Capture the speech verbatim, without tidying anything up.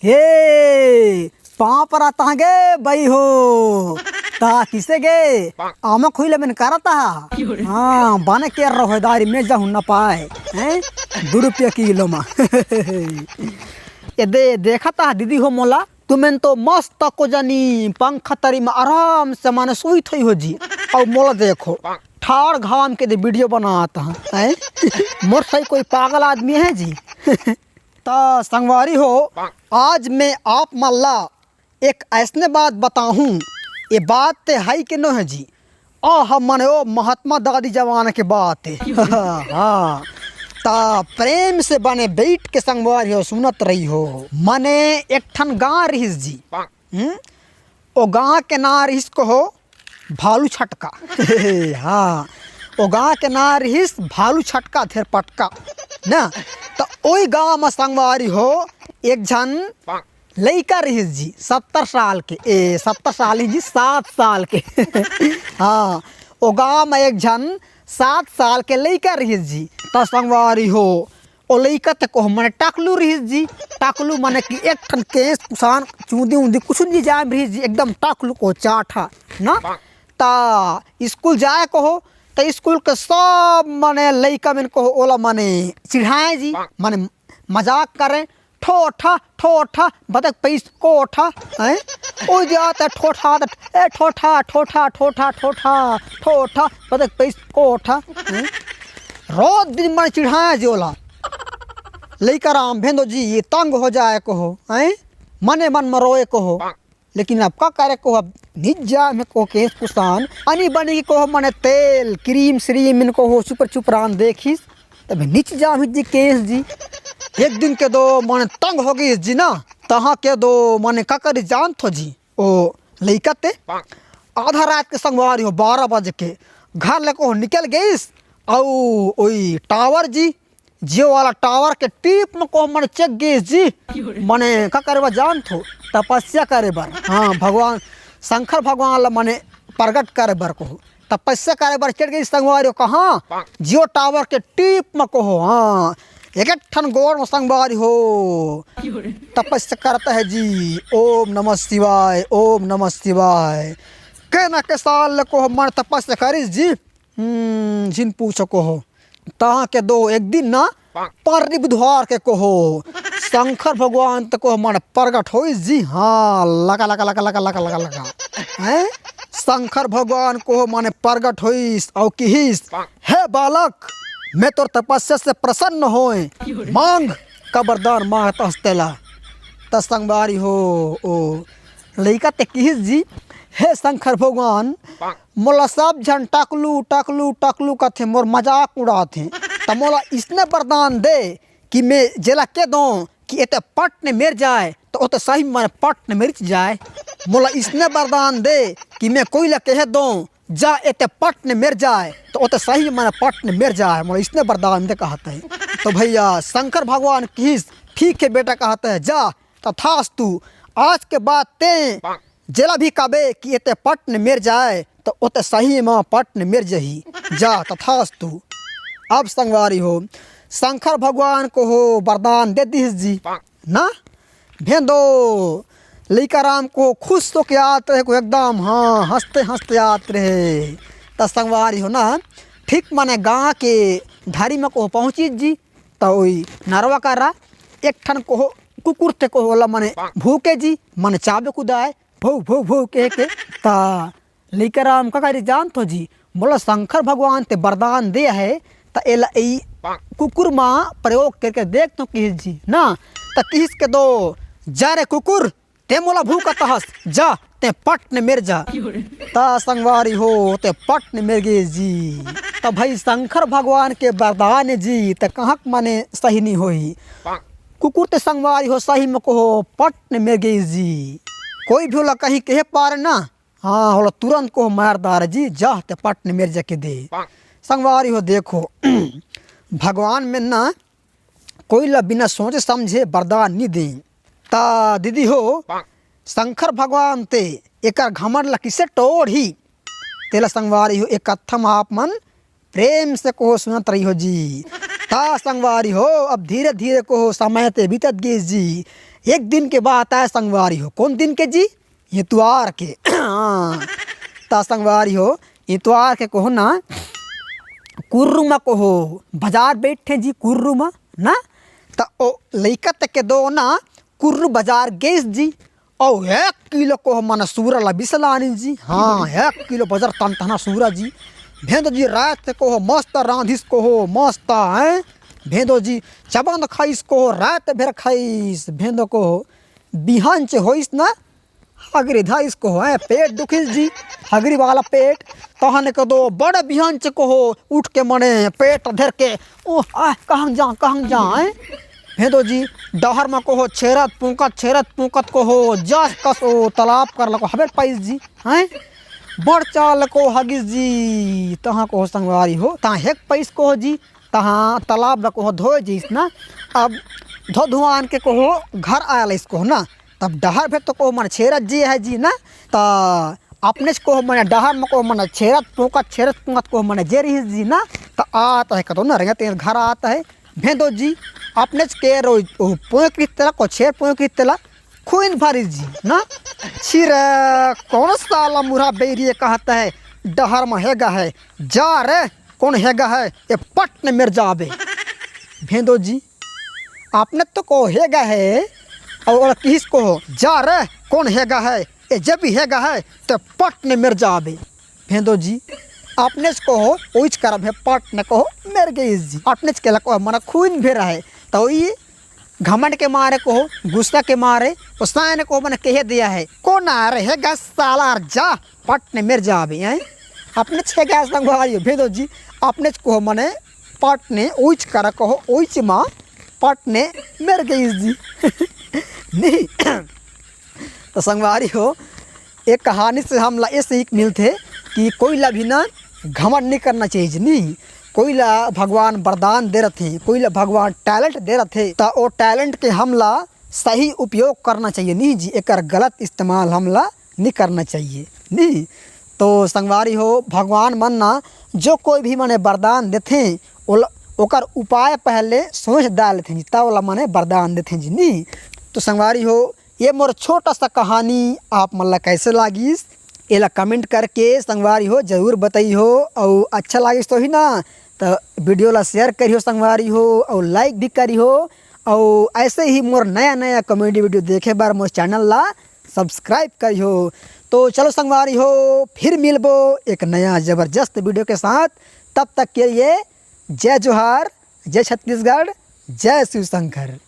हे, पाँव परत हँव गे बई हो। त किसे गे? आमा खुई ल मेन करत हा। हाँ, बने के रोहेदारी में जहूँ न पाए। हैं? दू रुपया किलो मा। ये दे, देखत हा दीदी हो मोला, तुमन तो मस्त को जनी पंखा तरी मा आराम से माने सुइत होई हो जी। अउ मोला देखो, ठाड़ घाम के दे वीडियो बनात हा, हैं? मोर सही कोई पागल आदमी हे जी? त संगवारी हो, आज मैं आप मन ला एक अइसने बात बताहूँ, ये बात ते हई के नोहे जी, आह, माने ओ महात्मा दादी जमाना के बात हे। हाँ, त प्रेम से बने बइठ के संगवारी हो सुनत रही हो। माने एक ठन गाँव रिहिस जी। हम्म? ओ गाँव के नाम रिहिस कहो भालू छटका। हाँ, ओ गाँव के नाम रिहिस भालू छटका धेर पटका। ना, त ओई गाँव म संगवारी हो एक झन लइका रिहिस जी, सत्तर साल के, ए, सत्तर साल ही जी, सात साल के। हाँ, ओ गाँव म एक झन सात साल के लइका रिहिस जी। त संगवारी हो, ओ लइका ते कहो माने टाकलू रिहिस जी। टाकलू माने कि एक ठन केस कुसान चूंदी उंदी कुछ नइ जाम रिहिस जी, एकदम टाकलू कहो चाठा ना। त स्कूल जाए कहो, त स्कूल के सब माने लइका मन कहो ओला माने चिढ़ाए जी, माने मजाक करे, ठोठा ठोठा बतक पैस कोठा। हैं? ओ जात हे ठोठा त, ए ठोठा ठोठा ठोठा ठोठा ठोठा बतक पैस कोठा। हैं? रोज दिन मन चिढ़ाए जी ओला। लइका राम भेंदो जी ये तंग हो जाए कहो, हैं? मने मन म रोए कहो। लेकिन अब का करे कहो, अब निच जाम हे कहो केस कुसान, अनी बनी कहो माने तेल, क्रीम श्रीम मन कहो सुपर चुपरान देखिस, तब निच जाम हे जी केस जी। एक दिन के दो माने तंग हो गइस जी ना, तहाँ के दो माने का करिस जानत हो जी, ओ लइका ते आधा रात के संगवारी हो बारह बजे के घर ले कहो निकल गइस, अउ ओई टावर जी, जियो वाला टावर के टीप म कहो माने चघ गइस जी। माने का करे बर जानत हो? तपस्या करे बर। हाँ, भगवान शंकर भगवान ला माने प्रगट करे बर कहो। तपस्या करे बर चढ़ गइस संगवारी हो कहाँ? जियो टावर के टीप म कहो। हाँ, एक ठन गोड़ म संगवारी हो तपस्या करत हे जी। ओम नमः शिवाय, ओम नमः शिवाय। के ना के साल ले कहो माने तपस्या करिस जी। हम्म, झिन पूछो कहो। तहाँ के दो एक दिन ना, परनी बुधवार के कहो, शंकर भगवान ते कहो माने प्रगट होइस जी। हाँ, लगा, लगा, लगा। हैं? शंकर भगवान कहो माने प्रगट होइस अउ किहिस, "हे बालक, मैं तोर तपस्या से प्रसन्न होए, मांग का वरदान मांगत हस तेला।" त संगवारी हो, ओ लइका ते किहिस जी, "हे शंकर भगवान, मोला सब झन टकलू, टकलू, टकलू कथे, मोर मजाक उड़ाथे। त मोला इसने वरदान दे कि मैं जेला के दों कि एते पट ने मेर जाए, त ओते सही में पट ने मेरिच जाए। मोला इसने वरदान दे कि मैं कोई ला कहे दों, जा एते पट ने मेर जाए, त ओते सही में पट ने मेर जाए। मोला इसने वरदान दे," कहत हे। तो भैया शंकर भगवान किहिस, "ठीक हे बेटा," कहत हे, "जा, तथास्तु। आज के बाद ते जेला भी कबे कि एते पट ने मेर जाए, त ओते सही म पट ने मेर जही। जा, तथास्तु।" अब संगवारी हो, शंकर भगवान कहो वरदान दे दिहिस जी ना, भेंदो लइका राम कहो खुश होके आत रहे कहो एकदम, हाँ, हंसते हंसते आत रहे। त संगवारी हो ना, ठीक माने गाँव के धारी म कहो पहुँचिस जी, त ओई नरवा करा एक ठन कहो कुकुर ते कहो ओला माने भूके जी, माने चाबे कुदाए, भौ, भौ, भौ कह के। त लइका राम का करी जानत हो जी, मोला शंकर भगवान ते वरदान दे हे, त एला ई कुकुर मा प्रयोग करके देख तो किहिस जी ना। त किहिस के दो, "जा रे कुकुर, ते मोला भूकत हस, जा, ते पट ने मेर जा।" त संगवारी हो, ते पट ने मेर गे जी। त भाई शंकर भगवान के वरदान जी, त कहाँ के माने सही नहीं होही। कुकुर ते संगवारी हो सही में कहो पट ने मेर गे जी। कोई भी ओला कहीं कहे पारे ना, हाँ, ओला तुरंत कहो मार दार जी, जा ते पट ने मेर जाके दे। संगवारी हो देखो, भगवान में ना कोई ला बिना सोचे समझे वरदान नी दे। त दीदी हो, शंकर भगवान ते एकर घमंड ला किसे टोड़ही? तेला संगवारी हो, एक कत्था म आप मन प्रेम से कहो सुनत रही हो जी। त संगवारी हो, अब धीरे-धीरे कहो समय ते बीतत गिस जी। एक दिन के बात आय संगवारी हो। कोन दिन के जी? इतवार के। हाँ, त संगवारी हो, इतवार के कहो ना, कुर्रू म कहो बजार बइठे जी, कुर्रू म ना, त ओ लइका तक के दो ना कुर्रू बजार गेस जी, अउ एक किलो कहो मन सूरा ला बिसलानिस जी। हाँ, एक किलो बजार तनतना सूरा जी। भेंदो जी रात कहो मस्त रांधिस कहो, मस्त, हैं? भेंदो जी चबंद खाइस कहो, रात भर खाइस। भेंदो कहो बिहान चे होइस ना, हगरी धाइस कहो, हैं, पेट दुखिस जी, हगरी वाला पेट। तहन के दो बड़ बिहान चे कहो, उठ के मने पेट धर के, ओह, आह, कहंग जा, कहंग जा, हैं? भेंदो जी, डहर म कहो, छेरत पूंकत, छेरत पूंकत कहो, जस कस ओ तालाब कर लको हबेर पाइस जी, हैं? बड़ चाल को हगिस जी, तहाँ कहो संगवारी हो, तहाँ हेक पाइस कहो जी, तहाँ तालाब ल कहो धोए जइस ना। अब धो धुआन के कहो घर आय लइस कहो ना, तब डहर भेर तो कहो मन छेरत जे हे जी ना, त अपनेच कहो मन डहर म कहो मन छेरत पूंकत, छेरत पूंकत कहो मन जे रहिस जी ना, त आत हे कतो ना रेंगत रेंगत घर आत हे। भेंदो जी अपनेच के रो ओ पोंक रिहिस तेला, कहो छेर पोंक रिहिस तेला, खुइन भरिस जी ना। छिरे, कौन साला मुरहा बैरिये कहत हे डहर म हेगा हे, जा रे, कोन हेगा हे, ए पट ने मेर जाबे। भेंदो जी, अपने तो कहो हेगा हे, अउ ओला किहिस कहो, जा रे, कोन हेगा हे, ए जब भी हेगा हे, त पट ने मेर जाबे। भेंदो जी, अपनेच कहो, ओइच करब हे, पट ने कहो, मेर गेस जी। अपनेच केला कहो, मन खुइन भेर हे, त ओई घमंड के मारे कहो, गुस्सा के मारे, ओसाय ने कहो, मन कहे दिया हे, कोन आ रे हेगा साला, जा, पट ने मेर जाबे, हैं? अपनेच हेगा संगवारी हो, भेंदो जी, अपनेच कहो, मने पट ने ओइच करा कहो, ओइच मा पट ने मेर गेस जी। नहीं, त संगवारी हो, ए कहानी से हमला ए सीख मिलथे कि कोई ला भी ना घमंड नहीं करना चाहिए जी, नहीं। कोई ला भगवान वरदान दे रथे, कोई ला भगवान talent दे रथे, त ओ talent के हमला सही उपयोग करना चाहिए, नहीं जी, एकर गलत इस्तेमाल हमला नहीं करना चाहिए, नहीं। तो संगवारी हो, भगवान मन ना जो कोई भी मने वरदान देथे, ओला, ओकर उपाय पहले सोच डाल लेथे जी, तब ओला मने वरदान देथे जी, नहीं। तो संगवारी हो, ये मोर छोटा सा कहानी आप मन ला कैसे लागिस, एला comment करके संगवारी हो जरूर बताई हो, अउ अच्छा लागिस तो ही ना, त video ला share करिहो संगवारी हो, अउ like भी करिहो, अउ ऐसे ही मोर नया नया comedy video देखे बर मोर channel ला subscribe करिहो। तो चलो संगवारी हो, फिर मिलबो एक नया जबरदस्त video के साथ। तब तक के लिए जय जोहार, जय छत्तीसगढ़, जय शिव शंकर।